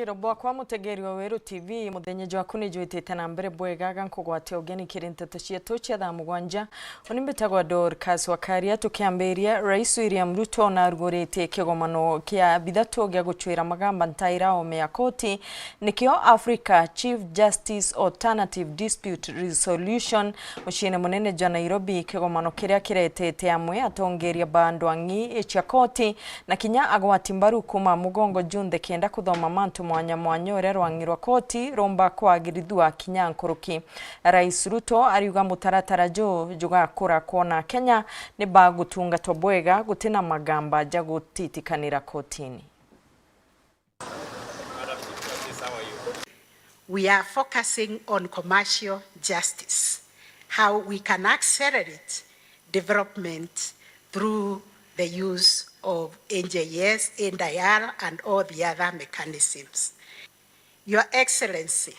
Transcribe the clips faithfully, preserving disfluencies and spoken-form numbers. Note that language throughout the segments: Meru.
Wiro bwakwa, mutegeri wa Weru T V, muthenya jwaku ni jwitite na mbere bwega, ga nkugwate ugeni kiri nteto cietu cia thaa mugwanja. Uni mbitagwa Dorcas Wakaria. Tukiambiria, Rais William Ruto naruguritie kigomano kia bithatu gia gucwira magamba ntaira ome ya koti, nikio Africa Chief Justice Alternative Dispute Resolution muciine munene jwa Nairobi, kigomano kiria kiretete amwe atongeria ba ndwang'i cia koti na kinya agwati mbaru kuuma mugongo junthe kenda kuthoma mantu mwanya mwanya uria rwang'i rwa koti rumba kwagirithua kinya nkuruki. Rais Ruto ariuga mutaratara juu jugakura kwona Kenya ni bagutungatwa bwega gutina magamba ja gutitikanira kotini. We are focusing on commercial justice, how we can accelerate development through the use of N J S, N D I R, and all the other mechanisms. Your Excellency,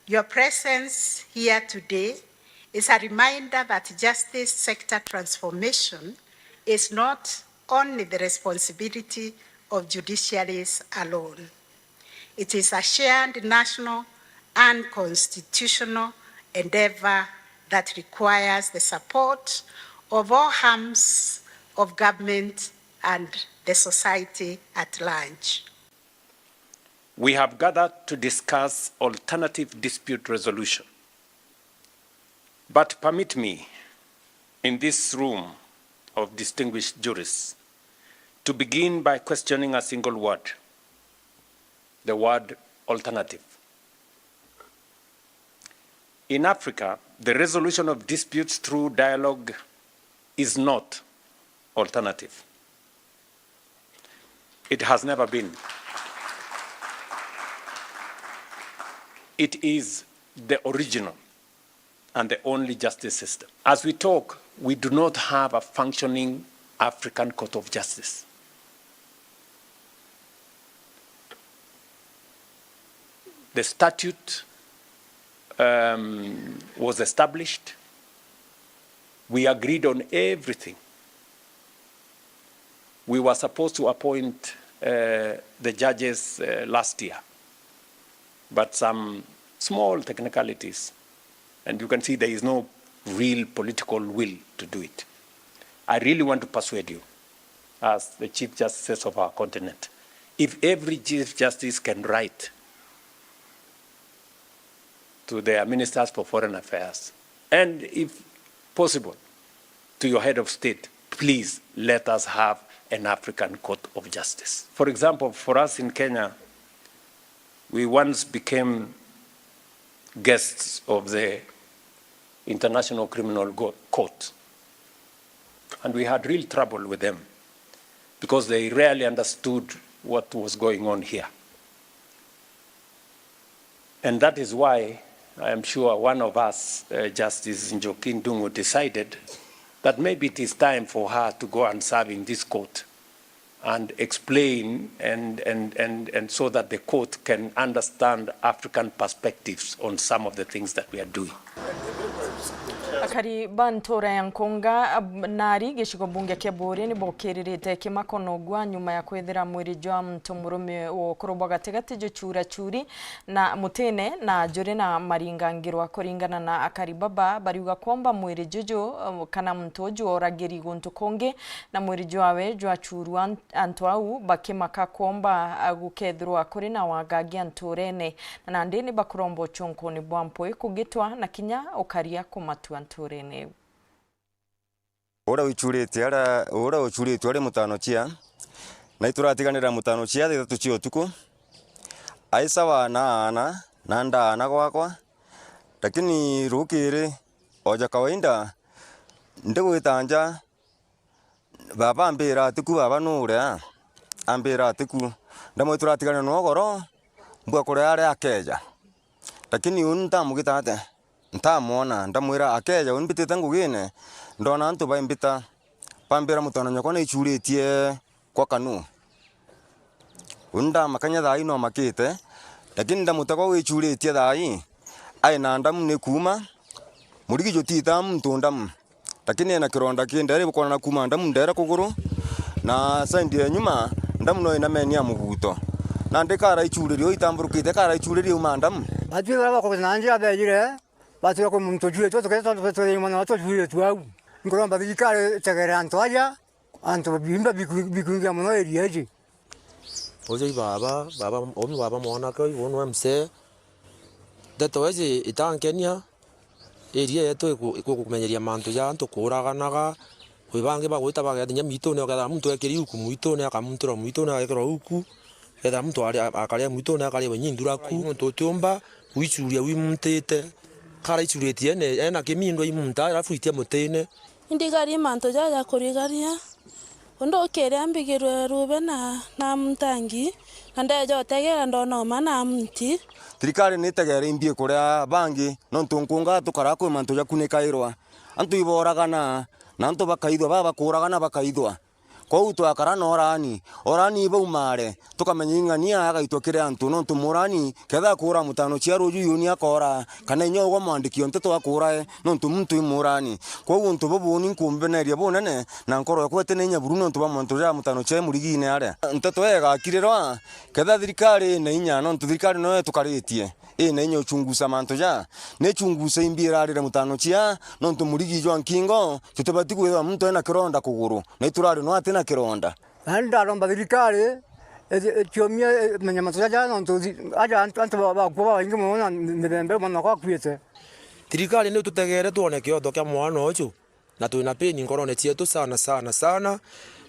your presence here today is a reminder that justice sector transformation is not only the responsibility of judiciaries alone. It is a shared national and constitutional endeavour that requires the support of all arms of government and the society at large. We have gathered to discuss alternative dispute resolution. But permit me, in this room of distinguished jurists, to begin by questioning a single word, the word alternative. In Africa, the resolution of disputes through dialogue is not alternative. It has never been. It is the original and the only justice system. As we talk, we do not have a functioning African Court of Justice. The statute um, was established. We agreed on everything. We were supposed to appoint uh, the judges uh, last year, but some small technicalities, and you can see there is no real political will to do it. I really want to persuade you, as the Chief Justices of our continent, if every Chief Justice can write to their ministers for foreign affairs, and if possible, to your head of state, please let us have an African Court of Justice. For example, for us in Kenya, we once became guests of the International Criminal Court, and we had real trouble with them because they rarely understood what was going on here. And that is why I am sure one of us, uh, Justice Njoki Ndung'u, decided that maybe it is time for her to go and serve in this court and explain and, and, and, and so that the court can understand African perspectives on some of the things that we are doing. Akari ba ntura ya Nkunga, ab- nari gicigo bunge kia Buuri ni bokiririte kimako nogwa nyuma ya kwithira mwiri jwa muntu murume wa ukuru bwa gatigati jucura curi na mutine na juri na maringangirwa. Kuringana na akari baba, bariuga kwomba mwiri juju, um, kana muntu uju oragiri guntu kungi na mwiri jwawe jwacurwa, an- antu au bakimaka kwomba, uh, gukethirwa kuri na wagagia nturene, na nandi ni bakuromba ucunkuni bwa mpwi kugitwa na kinya ukaria kumatua nturene iu. Uria ucurite aria, uria ucuritwe ari mutano cia, na ituratiganira mutano cia thaa ithatu cia utuku, ai sawa na aana, na ndaana gwakwa, lakini rukiri, oja kawaida, ndigwita nja, baba ambira atiku, baba nuria? Ambira atiku. Ndamwira turatigana na ugoro, mbua kuria aria akeja. Lakini uni ntamugita atia? Ntamwona, ndamwira akeja, uni mbitite ngugine, ndona antu baimbita, bambira mutano nyakwa naicuritie kwa kanu. Uni ndamakania thaa ii nomakite, lakini ndamutega gwicuritie thaa ii, ai na ndamu ni kuuma, murigi jutitaa muntu ndamu, lakini ena kironda ki ndere, bukwonana kuuma ndamu ndere kuguru, na side ya nyuma ndamu no inamenia muguto. Nandi kara ichuri rio itamburukite, kara ichuri riu, madam. Batwi bara bakuja na njira bejire, batwira kwi muntu juritwe, tukethira twa-, twa-, twa-, mwana wa tujuritwe au. Nkuromba thirikari itegere antu aja, antu bimba biku-, bikwingia mono area iji. Uju i baba, baba, uu ni baba mwanake, uyu niwe mzee. Nteto iji itankenia, area yetu iku-, ikukumenyeria mantu ja antu kuuraganaga, kwi bangi bagwita bageta kinya mwitune, ukethira muntu ekiri uku mwitune, akamuntirwa mwitune, agekirwa uku, ukethira muntu ari-, akaria mwitune, akaribwa inya inthuraku. Nontu utiumba gwichuria wimuntite, kara ichuritie ene, ena kimindu aimunta, alafu itia mutine. Indigari mantu jaja kurigaria. Undu ukiria mbigirwe rube na, na muntangi, na ndeja utegera ndona uma na munti. Thirikari ni itegere imbi ikuria bangi, nontu nkunga tukara kwi mantu jakunikairwa. Antu ibooragana, na antu bakaithwa, baba bakuuragana bakaithwa. Kwou twakara na orani, orani ibaumare, tukamenya ing'ania agaitwa kiri antu, nontu murani, ketha akuura mutano cia ruju yuni akoora, kana inya ugwe mwandiki o nteto akuurae, nontu muntu i murani. Kwou untu bubu ni nkumbeneria bunene, na nkoro yakwa iti na inya buru nontu bwa muntu ja mutano cia murigine aria. Nteto ii igakirirwa, ketha thirikari ina inya, nontu thirikari noyo itukaritie, ina inya uchungusa mantu ja, ni chungusa imbi irarire mutano cia, nontu murigi jwa nkingo, tutibati kwithirwa muntu ena kironda kuguru, na iturari no ati na kironda. Nani ndaromba thirikari, iji-, ichiumie, imenye mantu jaja, nontu thi-, aja antu, antu ba-, bakua babaingi mono na mithemba iu mwana wakwa akuite. Thirikari ni ututegere twone kioto kia mwana uju, na twina pain nkorone cietu sana, sana, sana.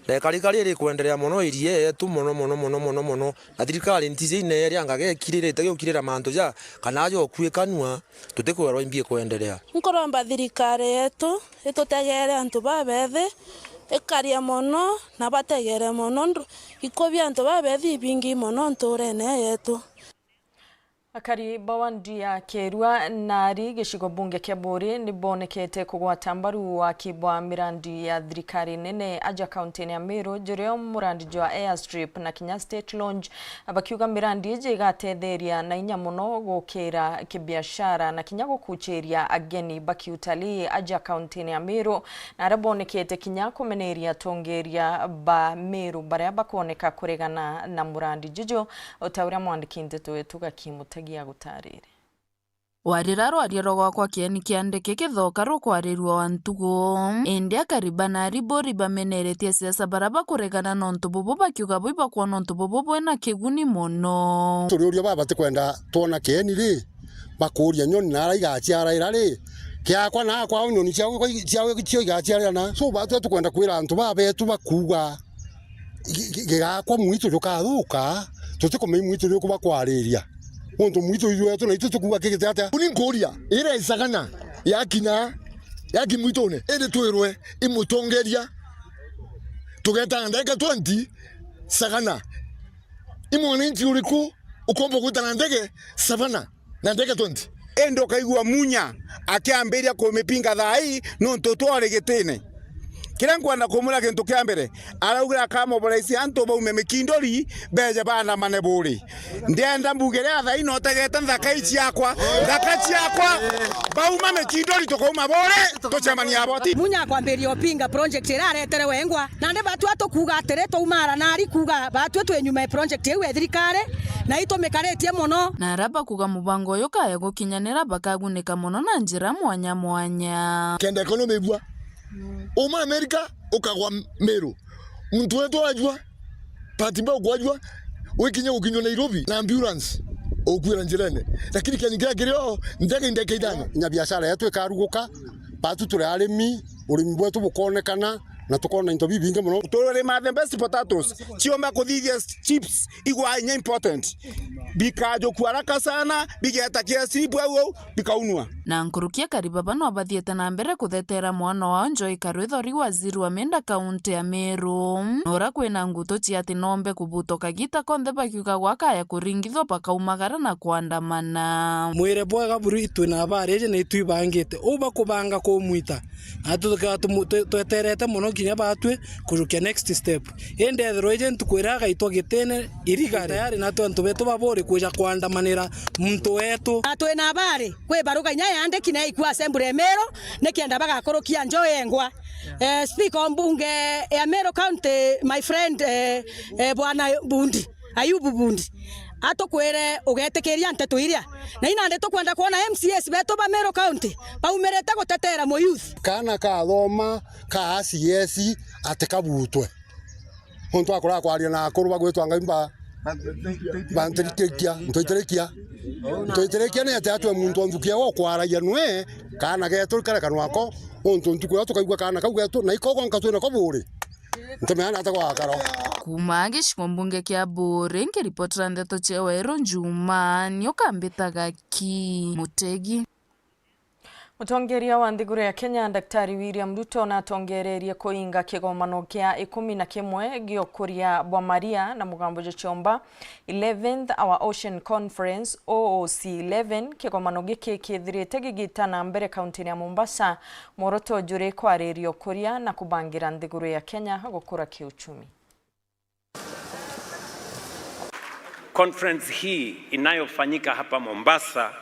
Na ikarika riri kwenderea mono area yetu mono, mono, mono, mono, mono. Na thirikari ntiji ineeria ngaga ikirire, itagiukirira mantu ja, kana aja ukuikanua, tutikwerwa imbi ikwenderea. Nkuromba thirikari yetu itutegere antu babethi, ikaria mono na bategere mono, ndu-, ikubia antu babethi ibingi mono nturene yetu. Akari ba wandi ya Kerua na ari gicigo bunge kia Buuri ni bonekete kugwata mbaru waki bwa mirandi ya thirikari nene aja kauntini ya Meru, jurio murandi jwa airstrip na kinya state launch, bakiuga mirandi iji igatetheria na inya mono gukira kibiashara na kinya gukuchiria ageni ba kiutalii aja kauntini ya Meru, na aria bonekete kinya kumeneria atongeria ba Meru baria bakoneka kuregana na murandi juju, o ta uria mwandiki nteto wetu Gaki Mutegi agutarire. Warira rwaria rwa gwakwa kieni kia ndeke kithoka rukwarirua wa ntugo, indi akari ba na ari Buuri bameneretie siasa baria bakuregana na untu bubu, bakiuga bui bakwona untu bubu bwina kiguni mono. Turiuria baba batikwenda twona kieni ri, bakuuria nyoni nara igaciaraira ri, kiakwa na akwa nyoni ciao, ciao cio igaciarira na. So, batwe tukwenda kwira antu babetu bakuuga, gi-, gi-, gigakwa mwitu jukathuka, tutikumenya mwitu jukuba kwariria. Untu mwitu ijwetu na itu tukuuga kigite atia? Uni nkuuria, ira isagana yakinya, yaki mwitune, indi twirwe imutongeria, tugeta ndagika twenty sagana. I mwananchi uriku ukomba gwita na ndege savana na ndagika twenty? Indi ukaigua Munya akiambiria kumipinga thaa ii nontu twari gitine. Kiria nkwenda kumwira, gintu kia mbere, araugira akamoboraisia antu baume Mikindori beje baandamane Buuri. Ndienda mbuge ria thaa ii notegete nthaka ii ciakwa, nthaka ciakwa, bauma Mikindori tukauma Buuri, tucemania aboti. Munya akwambiria upinga project iria aretere wengwa. Nandi batwi tukuuga atiri, twaumara nari kuuga batwi twi nyuma ya project iu ya thirikari, na itumikaritie mono. Na aria bakuuga mubango uyu ukaya gukinyanira bakagunika mono na njira mwanya mwanya. Kenda economy ibua. Uma America, ukagwa Meru. Muntu wetu ajua, pati mbao kwajua, wikinya gukinywa Nairobi na ambulance, ukwira njirene. Lakini kieni kiria kirio, ndege ndeke ithano. Nya biashara yetu ikaruguka, batu turi arimi, urimi bwetu bukonekana, na tukona into bibingi mono. Turima the best potatoes, ciomba kuthithia chips, igwa inya important. Bikajukua haraka sana, bigeta kia slip au au, bikaunwa. Na nkuruki akari baba no bathiete na mbere kuthetera mwana wao Joy Karwithori, waziri wa mienda kaunti ya Meru, na uria kwina ngutu cia ati nombe kubuto kagita konthe bakiuga gwakaya kuringithwa bakaumagara na kwandamana. Mwire bwega buru itwi na abari iji ni itwi ibangite. Uu bakubanga kumwita. Na tuka-, tumu-, twe-, tweterete mono kinya batwi kujukia next step. Indi ethirwa iji ntuku iria agaitwa gitine irigari, tayari natwi antu betu ba Buuri kwija kwandamanira muntu wetu. Na twina abari, kwi baruga inya yandiki na ikua assembly ya Meru, nikienda bagakurukia Joy engwa. Eh, speaker o mbunge ya Meru County, my friend, eh, eh, Bwana Mbundi. Ayubu Bundi, atukwire ugetikiria nteto iria. Na inandi tukwenda kwona M C As betu ba Meru County baumirite gutetera mu youth. Kaana kathoma, ka C S, ati kabutwe. Untu akura kwaria na akuru bagwitwa Ngai mba, bantirikia, ntoitirikia. Ntoitirikia ni ati atwe muntu o nthuki ewe ukwaragia nwe, kaana getu rikare kanwa ko, untu ntuku io tukaigua kaana kau getu, na iko gonka twina ko buri. Ntumea na ata gwakaro. Kuuma gicigo mbunge kia Buri, nkiripotera ndeto cia Weru Njuma, nio kambitaga ki Mutegi. Mutongeria wa nthiguru ya Kenya, Daktari William Ruto, natongererie kuinga kigomano kia ikumi na kimwe gia ukuria bwa maria na mugambo jwa ciomba, eleventh Our Ocean Conference, O O C eleven. Kigomano giki kithirite gigita na mbere kaunti ya Mombasa, mworoto juri kwariria ukuria na kubangira nthiguru ya Kenya gukura kiuchumi. Conference hii inayofanyika hapa Mombasa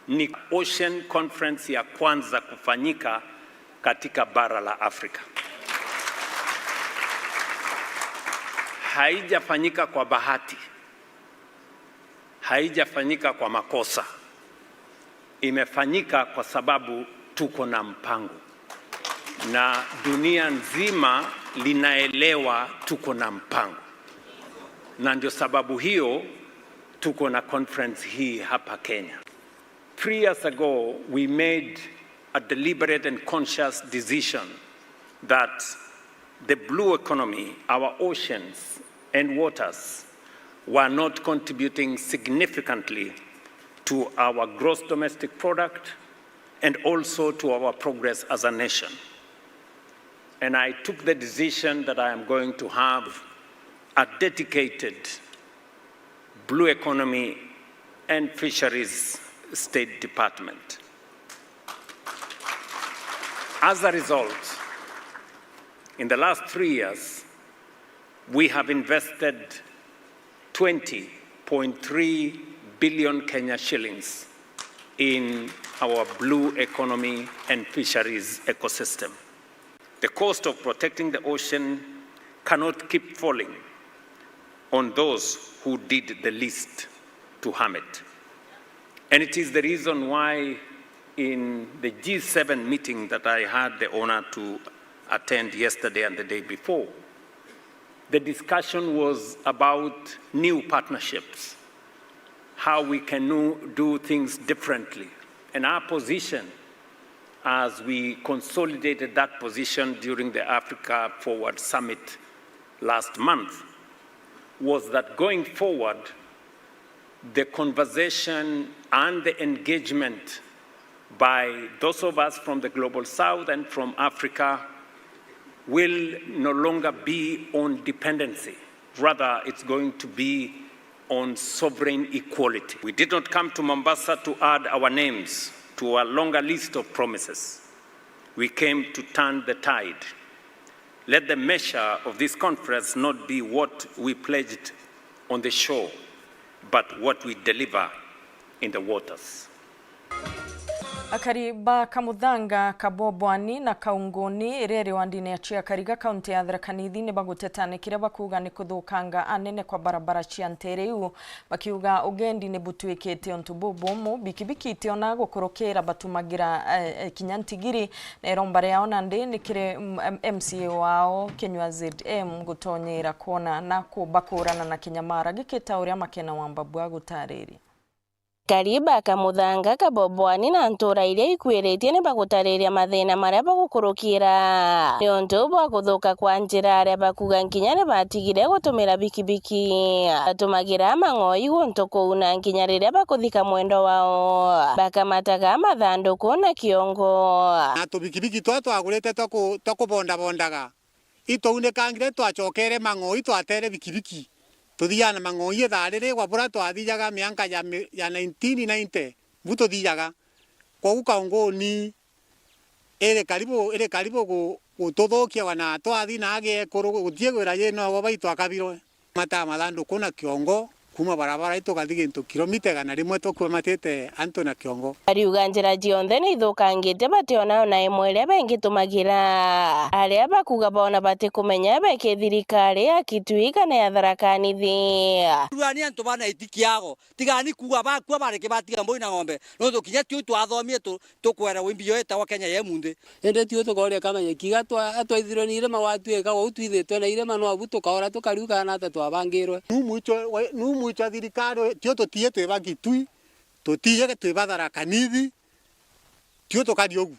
ni Ocean Conference ya kwanza kufanyika katika bara la Afrika. Haijafanyika kwa bahati. Haijafanyika kwa makosa. Imefanyika kwa sababu tuko na mpango. Na dunia nzima linaelewa tuko na mpango. Na ndio sababu hiyo tuko na conference hii hapa Kenya. Three years ago, we made a deliberate and conscious decision that the blue economy, our oceans and waters, were not contributing significantly to our gross domestic product and also to our progress as a nation. And I took the decision that I am going to have a dedicated Blue Economy and Fisheries State Department. As a result, in the last three years, we have invested twenty point three billion Kenya shillings in our blue economy and fisheries ecosystem. The cost of protecting the ocean cannot keep falling on those who did the least to harm it. And it is the reason why in the G seven meeting that I had the honor to attend yesterday and the day before, the discussion was about new partnerships, how we can do things differently. And our position, as we consolidated that position during the Africa Forward Summit last month, was that going forward, the conversation and the engagement by those of us from the Global South and from Africa will no longer be on dependency. Rather, it's going to be on sovereign equality. We did not come to Mombasa to add our names to a longer list of promises. We came to turn the tide. Let the measure of this conference not be what we pledged on the shore, but what we deliver in the waters. Akari ba Kamuthanga, Kabobwani na Kaunguni, iria iri wandini ya Chiakariga, kaunti ya Tharaka Nithi, ni baguteta ni kiria bakuuga ni kuthukanga anene kwa barabara cia ntere iu, bakiuga ugendi ni butwikite untu bubumu, bikibiki itiona gukurukira batumagira, eh, eh, kinya ntigiri, na iromba riao nandi ni kiri, mm, M C A wao Kinyua Z M gutonyera kwona na ku-, bakurana na kinyamara giki ta uria Makena wa Mbabu agutaririe. Akari ba Kamuthanga, Kabobwani na ntura iria ikwiritie ni bagutariria mathina maria bagukurukira niuntu bwa kuthuka kwa njira, aria bakuga nkinya ni batigire gutumira bikibiki. Batumagira mang'oi guntu kuu na nkinya riria bakuthika mwendwa wao, bakamataga mathanduku na kiongo. Na tubikibiki twa twagurite twa ku-, twa kubondabondaga, itwaunikangire, twacokere mang'oi, twatere bikibiki, tuthiaga na mang'oi ithaa riri gwa bura twathiaga mianka ya mi-, ya nineteen ninety, bu tuthiaga. Kwogu Kaunguni iri karibu, iri karibu gu-, gututhukia, wana twathi na agi ekuru, gutie gwira yi nobo baitu akabirwe. Mataa mathanduku na kiongo, Kuuma barabara itukathi gintu kilomita igana rimwe tukwematite antu na kiongo. Ariuga njira cionthe ni ithukangite, bationa ona imwe iria bengitumagira. Aria bakuga boona batikumenya beke thirikari ya Kitui kana ya Tharaka Nithi. Rua ni antu bana itikiago. Tigani kuuga bakua bareke batiga mbui na ng'ombe, nontu kinya tiu twathomie tu-, tukwera wimbi yo etagwa Kenya ye munthi. Indi tiu tukoria kamenya kiga twa-, atwaithirwe ni irima gwatuika uu twithitwe na irima, no abu tukaora tukariuka na ata twabangirwe. Nu mwicho we-, nu mwicho thirikari, tiu tutie twi ba Kitui, tutie twi ba Tharaka Nithi, tiu tukari ugu.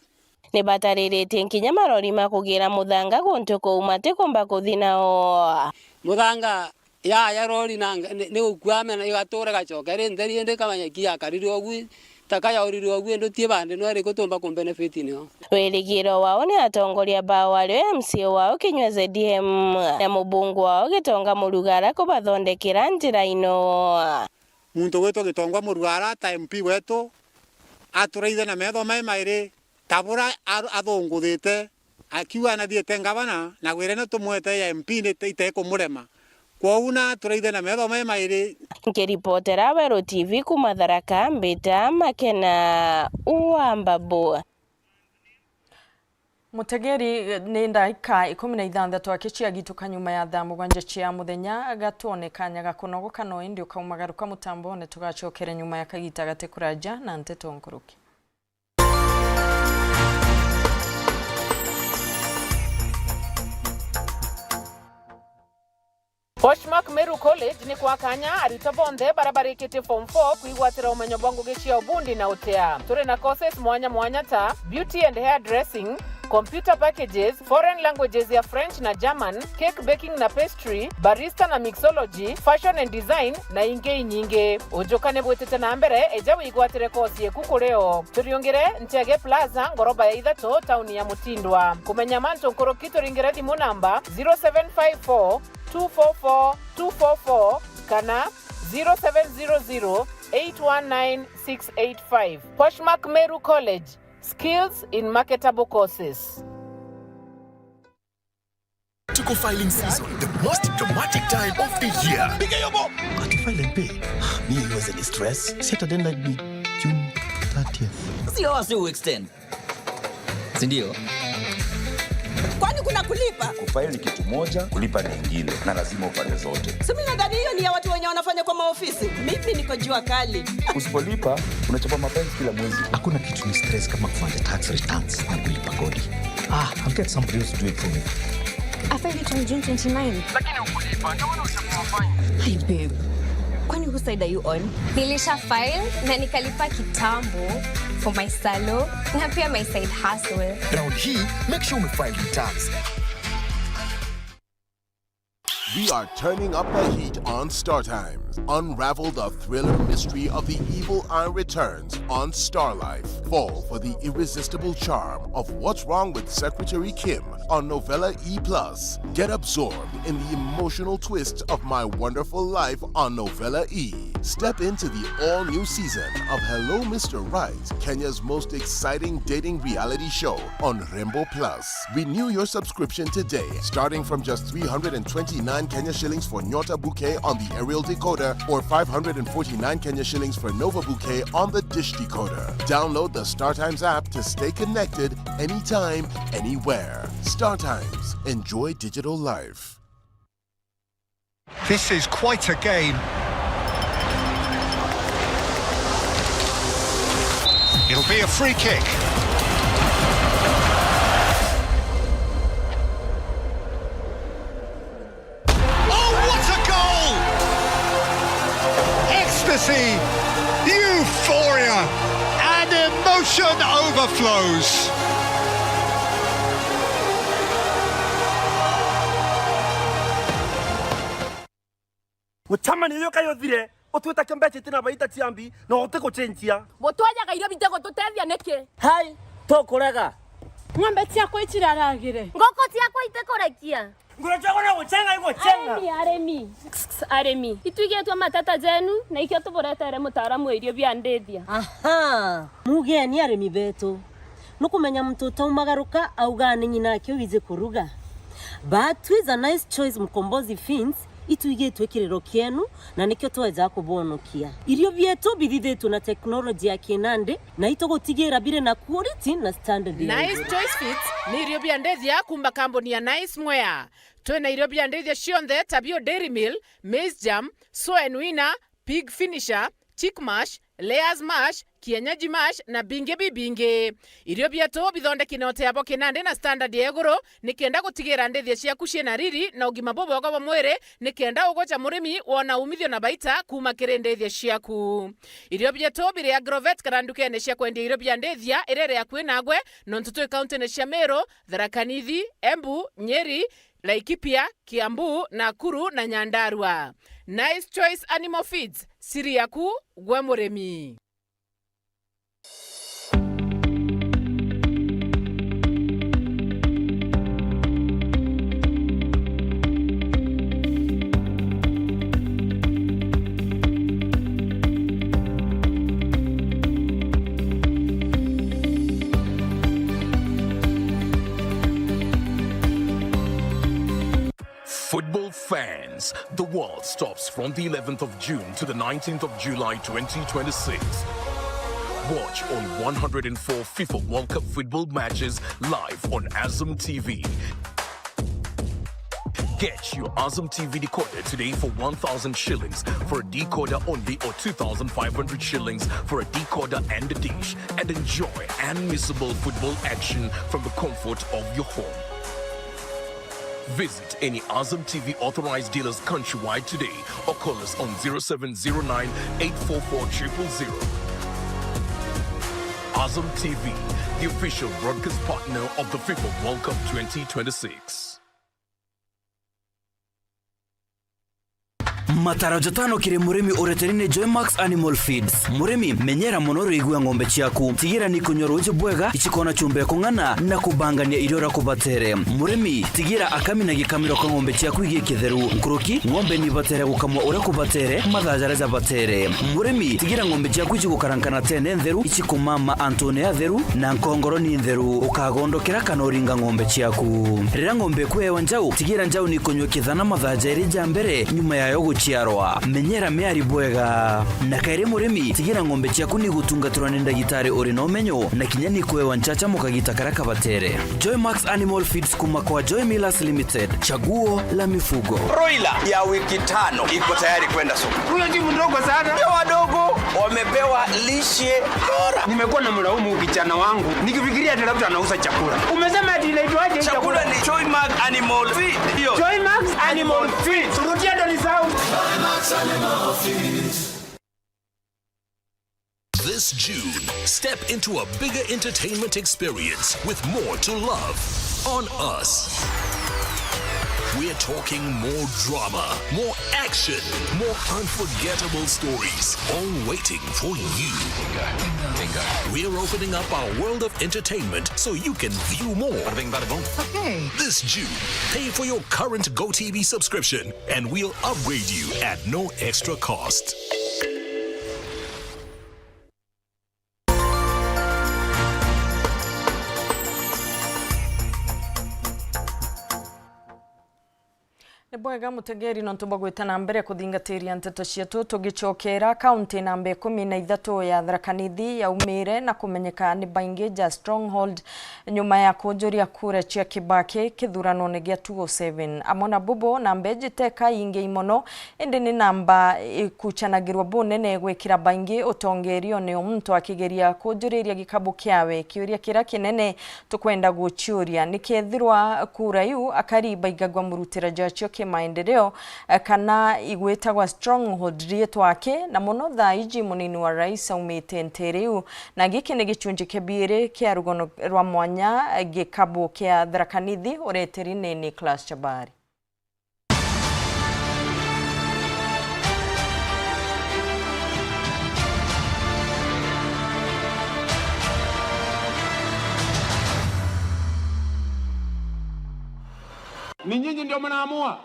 Ni batariritie nkinya marori ma kugira muthanga guntu kuu matikumba kuthi nao. Muthanga yaya rori na nga-, ni, ni gukua mena igatura gacoka iri ntheri, indi kamenya ki yakarire ugu, taka yaurire ugu, indi utie bandi no iriku tumba kumbenefit nio. Wirigiro wao ni atongoria bao ario M C A wao Kinyua Z D M na mubungu wao Gitonga Murugara kubathondekera njira ino. Muntu gwitwa Gitongwa Murugara ta M P wetu, aturaithe na metho mae mairi, ta bura aru-, athunguthite, akiuga nathiite ngavana, na gwira ino tumwete ya M P ni ite-, itekumurema. Kwou na aturaithe na metho mae mairi. Nkiripotera Weru T V kuuma Tharaka, mbita Makena wa Mbabu. Mutegeri, ni ndaika ikumi na ithanthatu aki ciagituka nyuma ya thaa mugwanja cia muthenya, gatwone kanya ga kunogoka, no indi ukaumagaruka mutambone, tugacokere nyuma ya kagita gati kuraja na nteto nkuruki. Poshmark Meru College ni kwa kanya arutwo bonthe baria barikitie form four kwigwatira umenyo bwa ngugi cia ubundi na utea. Turi na courses mwanya mwanya ta beauty and hair dressing, computer packages, foreign languages ya French na German, cake baking na pastry, barista na mixology, fashion and design, na ingi inyingi. Ujuka ni bwitite na mbere, eja wigwatire course yeku kuri o. Turiungire Nchege Plaza, ngoroba ya ithatu, tauni ya Mutindwa. Kumenya mantu nkuruki, turingire thimu namba zero seven five four, two four four, two four four kana zero seven zero zero, eight one nine, six eight five. Poshmark Meru College, skills in marketable courses. Tuko filing season, the most dramatic time of the year. Piga hiyo bo. Ati file and pay. Mi hiyo ni stress. Si hata deadline ni June thirtieth. Sio wasi u extend. Si ndio? Kwani kuna kulipa? Kufile ni kitu moja, kulipa ni ingine, na lazima ufanye zote. Si mimi nadhani hiyo ni ya watu wenye wanafanya kwa maofisi. Mimi niko jua kali. Usipolipa, unachapa mapenzi kila mwezi. Hakuna kitu ni stress kama kufanya tax returns na kulipa kodi. Ah, I'll get somebody else to do it for me. I filed it on June twenty-nine. Lakini ukulipa, ndio maana utakuwa fine. Hi babe. Kwani whose side are you on? Nilisha file na nikalipa kitambo for my salon na pia my side hustle. Round hii, make sure umefile returns. We are turning up the heat on Star Times. Unravel the thriller mystery of the evil eye returns on Star Life. Fall for the irresistible charm of What's Wrong with Secretary Kim on Novella E plus. Get absorbed in the emotional twist of My Wonderful Life on Novella E. Step into the all-new season of Hello Mister Right, Kenya's most exciting dating reality show on Rembo Plus. Renew your subscription today, starting from just three hundred and twenty-nine Kenya shillings for Nyota Bouquet on the aerial decoder or five hundred and forty-nine Kenya shillings for Nova Bouquet on the dish decoder. Download the StarTimes app to stay connected anytime, anywhere. StarTimes. Enjoy digital life. This is quite a game. It'll be a free kick. Oh, what a goal! Ecstasy, euphoria, and emotion overflows. Mucemanio uyu kai uthire, utwita kio mbeca itina baita cia mbi, na utigucenjia. Butwajaga irio bitigututethia niki? Hai, tukurega. Ng'ombe ciakwa iciraragire. Nguku ciakwa itikurekia. Nguru ciakwa no gucenga igucenga. Arimi, arimi. Arimi. Itwigitwe mateta jenu, na ikio tuburetere mutaaramu wa irio bia ndithia. Aha. Mugeni arimi betu. Nukumenya muntu utaumagaruka auga ni ng'ina ake wiji kuruga. But with a nice choice Mkombozi Feeds, Itwigitwe kiriro kienu, na nikio tweja kubonokia. Irio bietu bithithitwe na teknoloji ya kinandi, na itugutigira biri na quality na standard ya Nice iguru. Choice Fits ni irio bia ndithia kuuma kambuni ya Nice Mwea. Twina irio bia ndithia cionthe ta bio Dairy Meal, Maize Germ, Soen Winner, Pig Finisher, Chick Mash, Layers Mash, Kienyeji Mash na bingi bibingi. Irio bietu bithondeki na uteabo kinandi na standard ya iguru, nikenda gutigira ndithia ciaku ciina riri na ugima bubwega bwa mwiri, nikenda ugwe ja murimi wona umithio na baita kuuma kiri ndithia ciaku. Irio bietu biri Agrovet kana ndukene cia kwendia irio bia ndithia iria iri akui nagwe, nontu twi kauntine cia Meru, Tharaka Nithi, Embu, Nyeri, Laikipia, Kiambu, Nakuru na Nyandarua. Nice Choice Animal Feeds, siri yaku gwe murimi. Football fans, the world stops from the eleventh of June to the nineteenth of July twenty twenty-six. Watch all one hundred and four FIFA World Cup football matches live on Azam T V. Get your Azam T V decoder today for one thousand shillings for a decoder only, or two thousand five hundred shillings for a decoder and a dish, and enjoy unmissable football action from the comfort of your home. Visit any Azam T V authorized dealers countrywide today or call us on zero seven zero nine, eight four four, triple zero. Azam T V, the official broadcast partner of the FIFA World Cup twenty twenty-six. Mataro jatano kiri murimi ureteri ni Joymax Animal Feeds. Murimi, menyera mono urigua ng'ombe ciaku. Tigira ni kunywa ruuji bwega, icikona chumba ya kung'ana na kubangania irio uria kubatere. Murimi, tigira akami na gikamiro ka ng'ombe ciaku igi kitheru. Nkuruki, ng'ombe ni ibatere gukamwa uria kubatere, mathaa jaria jabatere. Murimi, tigira ng'ombe ciaku icigukarankana tene ntheru, icikumama antune atheru, na nkongoro ni ntheru. Ukagondokera kana uringa ng'ombe ciaku. Riria ng'ombe ikwewa njau, tigira njau ni kunywa kithana mathaa jairi ja mbere nyuma yayo guciarwa. Menyera miari bwega. Na kairi murimi, tigira ng'ombe ciaku ni gutungatirwa ni ndagitari uri na umenyo, na kinya ni kwewa nchacha mukagita karia kabatere. Joymax Animal Feeds kuma kwa Joy Millers Limited. Chaguo la mifugo. Broiler ya wiki tano iko tayari kwenda soko. Huyo si mdogo sana. Ndio wadogo wamepewa lishe bora. Nimekuwa na mlaumu kijana wangu nikifikiria ati labda anauza chakula. Umesema ati inaitwaje hii chakula? Chakula ni Joymax Animal Feed. Ndio. Joymax Animal Feed. Surutia ndo ni sawa. This June, step into a bigger entertainment experience with more to love on us. We're talking more drama, more action, more unforgettable stories, all waiting for you. We're opening up our world of entertainment so you can view more. Okay. This June, pay for your current GoTV subscription and we'll upgrade you at no extra cost. Ni bwega mutegeri nontu bwa gwita na mbere kuthingatiria nteto cietu. Tugicokera, kaunti namba ikumi na ithatu ya Tharaka Nithi yaumire na kumenyeka ni baingi ja stronghold nyuma ya kujuria kura cia Kibaki kithuranone gia two oh seven. Amwe na bubu na mbeji teka ingi mono, indi ni namba ikucanagirwa bunene gwikira baingi utongerione, o muntu akigeria kujuriria gikabu kiawe. Kiuria kiria kinene tukwenda guciuria ni kethirwa kura iu akari baigagwa murutira jacio kimaendeleo, eh, kana igwitagwa stronghold riitwa aki, na mono thaa iji munini wa rais aumite ntere iu. Na giki ni gicunji kia biiri kia rugono rwa mwanya, eh, gikabu kia Tharaka Nithi, ureteri ni Nicholas Chabari. Ni nyinyi ndio mnaamua.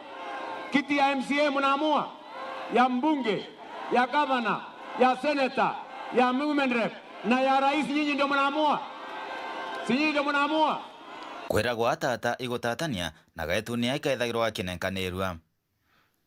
Kiti ya M C A mnaamua, ya mbunge, ya gavana, ya seneta, ya women rep na ya rais, nyinyi ndio mnaamua? Si nyinyi ndio mnaamua? Kwiragwa atata igutatania, na gaetu ni aikethagirwa akinenkanirua.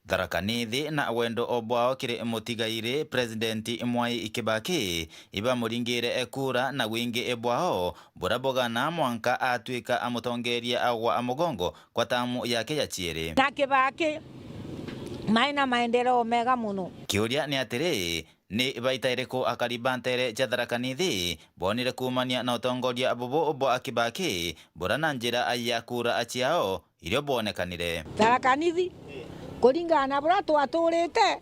Tharaka Nithi na wendo o bwao kiri mutigairi President Mwai Kibaki ibamuringire kura na wingi bwao bura bugana mwanka atwika amutongeria agwa a mugongo kwa tamu yake ya ciiri. Na Kibaki mai na maendeleo mega muno. Kiuria ni atiri, ni baita iriku akari ba ntere cia Tharaka Nithi bonire kuumania na utongoria bubu bwa Kibaki bura na njira ya kura ciao irio bwonekanire? Tharaka Nithi, kuringana na buria twaturite,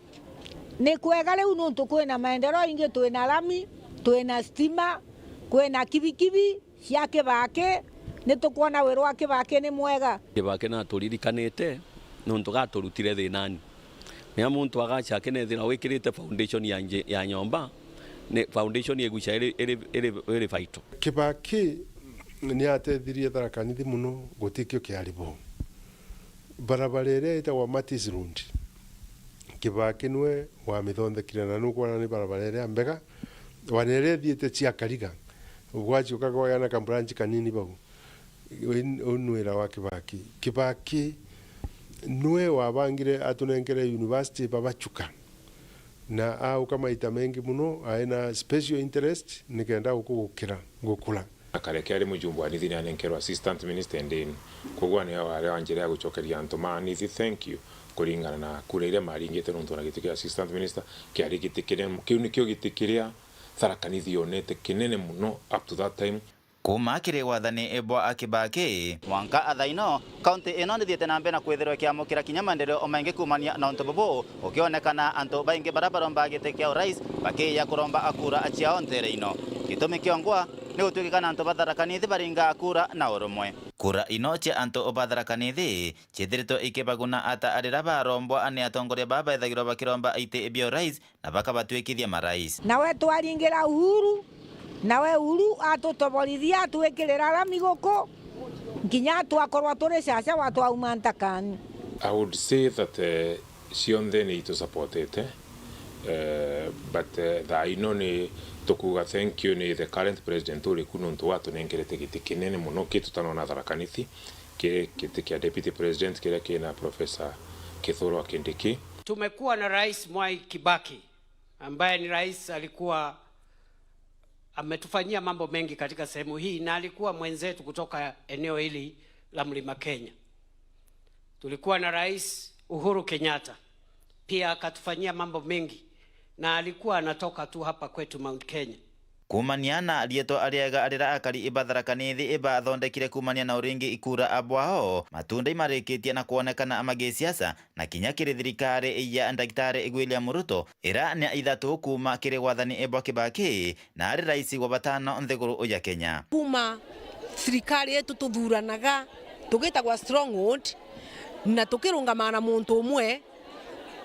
ni kwega riu nuntu kwina maendeleo ingi, twina rami, twina stima, kwina kibikibi cia Kibaki, ni tukwona wiru wa Kibaki ni mwega. Kibaki naturirikanite nuntu gaturutire thinani. Riria muntu agacha akinethira wikirite foundation ya nje-, ya nyomba, ni foundation igucha iri, iri, iri, iri vital. Kibaki ni atethirie Tharaka Nithi muno, gutikio kiari bo. Barabara iria itagwa Matis Road, Kibaki niwe wamithondekire, na nukwona ni barabara iria mbega, wana iria ithiite cia Kariga, gwachoka gwagea na kabranch kanini bau. Uu ni wira wa Kibaki. Kibaki niwe wabangire atunenkere university babachuka, na auka maita mengi muno, aina special interest nikenda guku gukira, gukura. Akareke ari mujumbe wa Nithi, nanenkerwa assistant minister ndini. Koguo ni wari wa njira ya gucokeria antu ma Nithi thank you kuringana na kura iria maringite, nontu na giti kia assistant minister kiari giti kinene. Kiu nikio giti kiria Tharaka Nithi yonete kinene muno up to that time. Kuuma kiri wathani bwa Kibaki mwanka thaa ino, kaunti ino nithiite na mbere na kwithirwa ikiamukira kinya maendeleo o maingi kuumania na untu bubu, ukionekana antu baingi baria barombaga giti kia urais bakiija kuromba kura ciao ntere ino. Gitumi kiongwa ni gutuikikana antu ba Tharaka Nithi baringa kura na urumwe. Kura ino cia antu ba Tharaka Nithi ciithiritwe ikibaguna ata riria barombwa ni atongoria baa bethagirwa bakiromba iti bia urais na bakabatuikithia marais? Nawe twaringira Uhuru, nawe Uhuru atutoborithia, atwikirira rami guku, nginya twakorwa turi caca wa twauma ntakani. I would say that, eh, cionthe ni itusupportete, eh, but, eh, thaa ino ni tukuuga thank you ni the current president uri ku, nontu watunengerete giti kinene muno ki tutanona Tharaka Nithi, ki giti kia deputy president kiria kina Professor Kithure Kindiki. Tumekuwa na Rais Mwai Kibaki, ambaye ni rais alikuwa ametufanyia mambo mengi katika sehemu hii, na alikuwa mwenzetu kutoka eneo hili la Mlima Kenya. Tulikuwa na Rais Uhuru Kenyatta, pia akatufanyia mambo mengi, na alikuwa anatoka tu hapa kwetu Mount Kenya. Kuumania na riitwa riega riria akari ba Tharaka Nithi ibathondekire kuumania na uringi kura bwao, matunda imarikitie na kwonekana ma gisiasa, na kinya kiri thirikari ya Ndagitari William Ruto, ira ni ithatu kuuma kiri wathani bwa Kibaki, na ari rais wa batano nthiguru ya Kenya. Kuuma thirikari yetu tuthuranaga, tugitagwa stronghold, na tukirungama na muntu umwe,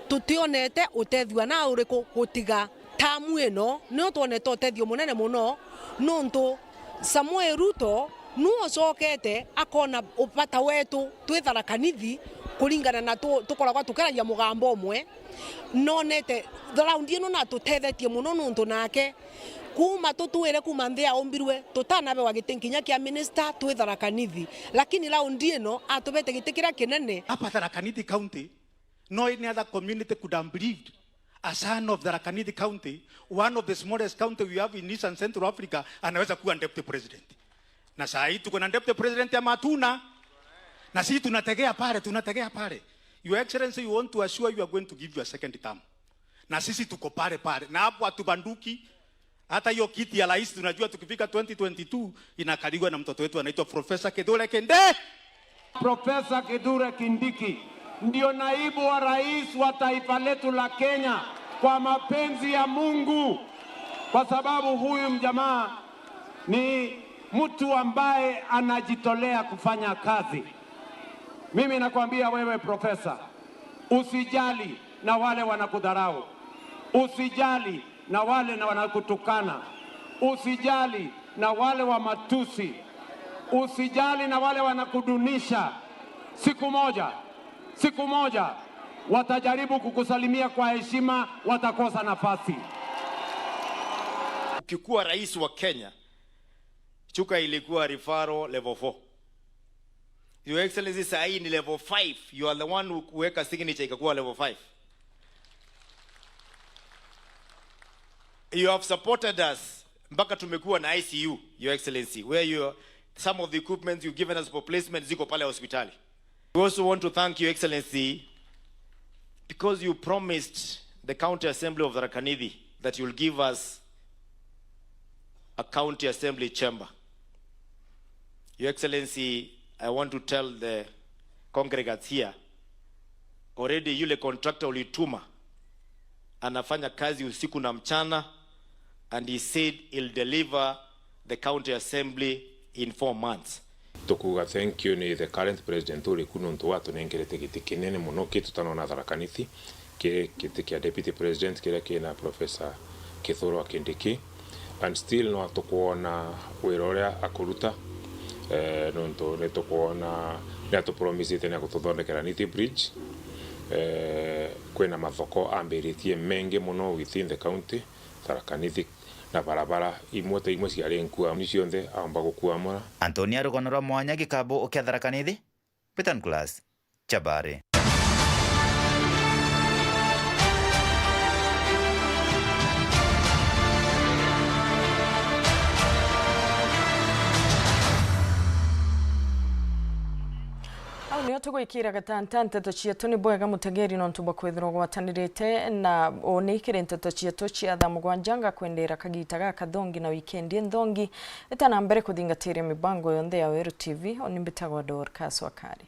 tutionete utethio na uriku gutiga tamu ino, nio twonete utethio munene muno, nontu Samuel Ruto nu ucokete akona ubata wetu twi Tharaka Nithi, kuringana na tu-, tukoragwa tukeragia mugambo umwe. Nonete raundi ino natutethetie muno, nontu nake kuuma tutwire, kuuma nthi yaumbirwe, tutanabewa giti nkinya kia minista twi Tharaka Nithi, lakini raundi ino atubete giti kiria kinene. Hapa Tharaka Nithi County, no any other community could have believed a son of Tharaka Nithi County, one of the smallest county we have in Eastern Central Africa, anaweza kuwa deputy president. Na saa hii tuko na deputy president ama hatuna? Na sisi tunategea pale, tunategea pale. Your Excellency, we want to assure you are going to give you a second term. Na sisi tuko pale pale. Na hapo hatubanduki. Hata hiyo kiti ya rais tunajua tukifika twenty twenty-two inakaliwa na mtoto wetu anaitwa Professor Kithure Kindiki. Profesa Kithure Kindiki ndio naibu wa rais wa taifa letu la Kenya kwa mapenzi ya Mungu, kwa sababu huyu mjamaa ni mtu ambaye anajitolea kufanya kazi. Mimi nakwambia wewe, Profesa, usijali na wale wanakudharau, usijali na wale na wanakutukana, usijali na wale wa matusi, usijali na wale wanakudunisha. Siku moja, siku moja watajaribu kukusalimia kwa heshima, watakosa nafasi. Ukikuwa rais wa Kenya, Chuka ilikuwa referral level four. Your Excellency, saa hii ni level five. You are the one who kuweka signature ikakuwa level five. You have supported us mpaka tumekuwa na I C U, Your Excellency, where you, some of the equipments you've given us for placement ziko pale hospitali. We also want to thank Your Excellency because you promised the County Assembly of Tharaka Nithi that you'll give us a County Assembly chamber. Your Excellency, I want to tell the congregants here, already yule contractor ulituma anafanya kazi usiku na mchana, and he said he'll deliver the County Assembly in four months. Tukuuga thank you ni the current president uri ku nontu watunengerete giti kinene mono ki tutanona Tharaka Nithi, ki giti kia deputy president kiria kina Professor Kithure Kindiki, and still no tukwona wira uria akuruta, eh, nontu ni tukwona ni atupromisite ni agututhondekera Nithi Bridge. Eh, kwina mathoko ambiritie mengi mono within the county, Tharaka Nithi, na barabara imwe ta imwe ciari nkua, ni cionthe aomba gukuamura. Antonia, rugono rwa mwanya gikabu ukia Tharaka Nithi, Peter Nicholas, Chabari. Au nio tugwikira gatanta nteto cietu. Ni bwega mutegeri nontu bwa kwithirwa ugwatanirite na uni kiri nteto cietu cia thaa mugwanja. Ngakwendera kagita gakathongi na wikendi nthongi. Ita na mbere kuthingatiria mibango yonthe ya Weru T V. Uni mbitagwa Dorcas Wakari.